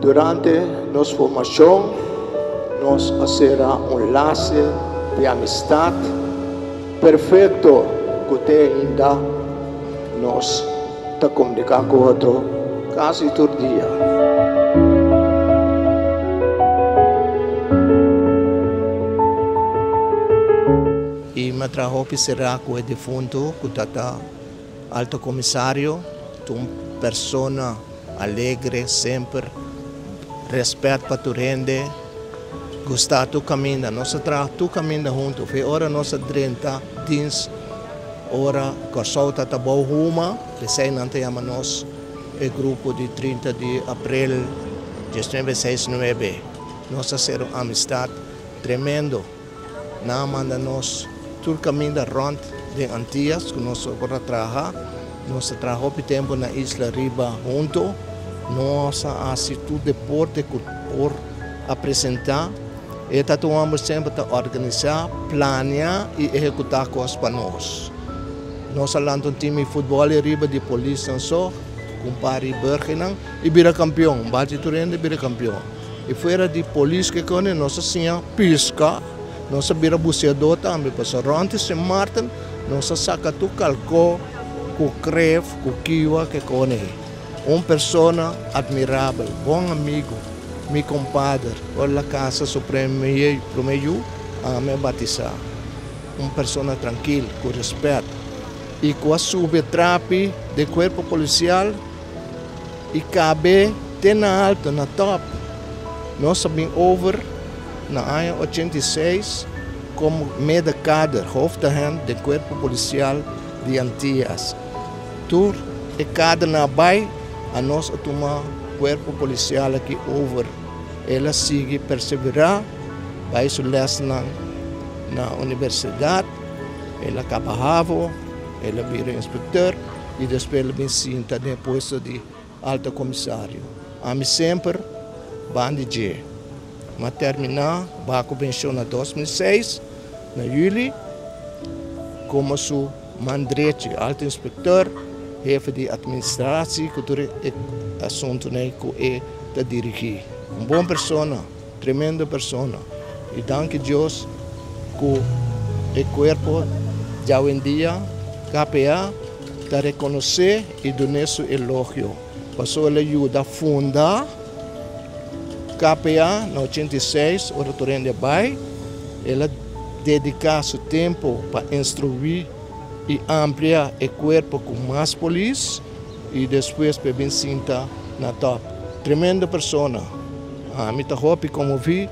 Durante nos formashon nos a sera un lase di amistat perfekto ku te ainda nos ta komuniká ku otro kasi tur dia. I mi a traha hopi será ku e difuntu ku ta ta Alto Komisario, ta un persona alegre semper, rèspèt pa tur hende, gusta tur kaminda. Nos a traha tur kaminda huntu. Fe ora nos a drenta dins ora Kòrsou ta ta bou huma, p'esei nan ta yama nos e grupo di 30 di aprel 1969. Nos a sera un amistat tremendo. Nan a manda nos tur kaminda rònt den Antias ku nos por a traha. Nos a traha hopi tempu na Isla Riba huntu. Nos a hasi tur deporte ku por a presentá. E tata un hòmber semper ta organisá, plania i ehekutá kos pa nos. Nos a lanta un tim di futbòl ei riba di polisnan so, ku un par di bèrgenan i bira kampion. Bati tur hende bira kampion. I fuera di polis ke kone nos a siña piska, nos a bira buseadó tambe, pasobra rònt di Sint Maarten nos a saka tur kalkó ku kref, ku kiwa ke kone. Un persona admirabel, bon amigu, mi kompader. Ora el a kasa su promé yu, ami a batisá. Un persona trankil, ku rèspèt i ku a subi e trapi den kuerpo polisial. I kabe te na alto, na top. Nos a bin over na aña 86 komo medekader, hoofdagent, den Kuerpo Polisial di Antias. Tur e kadernan a bai, anos a tuma Kuerpo Polisial aki over. El a sigui perseverá, bai su lèsnan na universidat, el a kaba havo, el a bira inspekteur. I despues el a bin sinta den e puesto di Alto Komisario. Ami semper ban di dje. Mi a terminá baha ku penshon na 2006, na yüli, komo su man drechi, Alto Inspektor, hefe di atministratie ku tur e asuntunan ku e ta dirigí. Un bon persona, tremendo persona. I danki Dios ku e kuerpo djawendia, KPA, ta rekonosé i dun'é su elogio. Pasobra el a yuda funda KPA na 86 ora tur hende a bai. El a dediká su tempu pa instruí i amplia e kuerpo ku mas polis i despues pa e bin sinta na tòp. Tremendo persona. Ami ta hopi konmoví.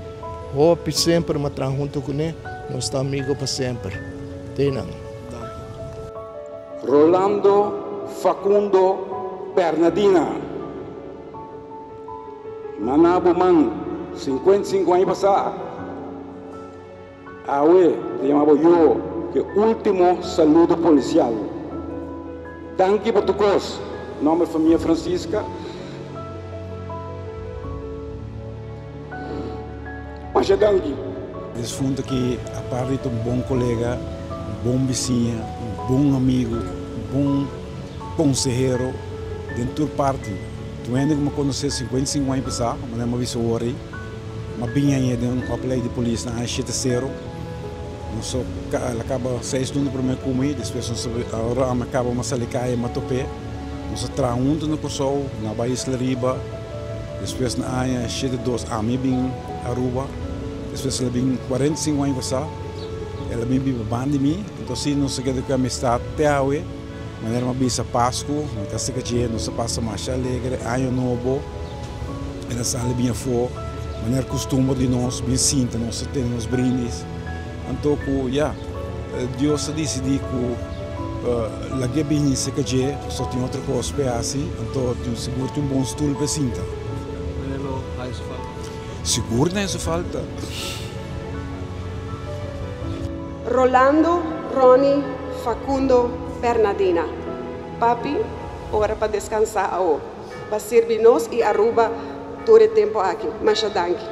Hopi semper m'a traha hunto kuné, nos ta amigo pa semper. Te nan. Danki. Rolando Facundo Bernadina. Maná bo man 55 aña pasá. Awe ta yama bo yo ku e último saludo polisial. Danki pa tur kos. Nòmber famia Francisca. Masha danki. Desfunto ki aparte di ta un bon kolega, un bon bisiña, un bon amigu, un bon konsehero den tur parti. Tur hende ku mi a konosé 55 aña pasá, manera mi a bisa awor ei, mi a bin aña den un opleiding di polis na aña shete sero. Nos a kaba seis luna promé ku mi, despues nos a ora ami a kaba mi a sali kaya mi a top'é. Nos a traha huntu na Kòrsou, na bai Isla Riba. Despues na aña 72 ami bin Aruba. Despues el a bin 45 aña pasá, el a bin biba banda di mi. Enton si nos a keda ku e amistad te awe. Manera mi a bisa Pasku, mi ta seka dje, nos a pasa masha alegre, aña nobo, el a sali bin afó, manera kustumber di nos, bin sinta, nos a tene nos brindis. Anto ku ya, Dios a disidí ku lag'é bini seka dje, pasobra tin otro kos p'e hasi, anto tin sigur tin un bon stul p'e sinta. Meneer lo haña su falta? Sigur ta haña su falta. Rolando Ronny Facundo Bernadina, Papi, ora pa descansa awo. Pa sirbi nos y Aruba tur e tempo aki. Masha danki.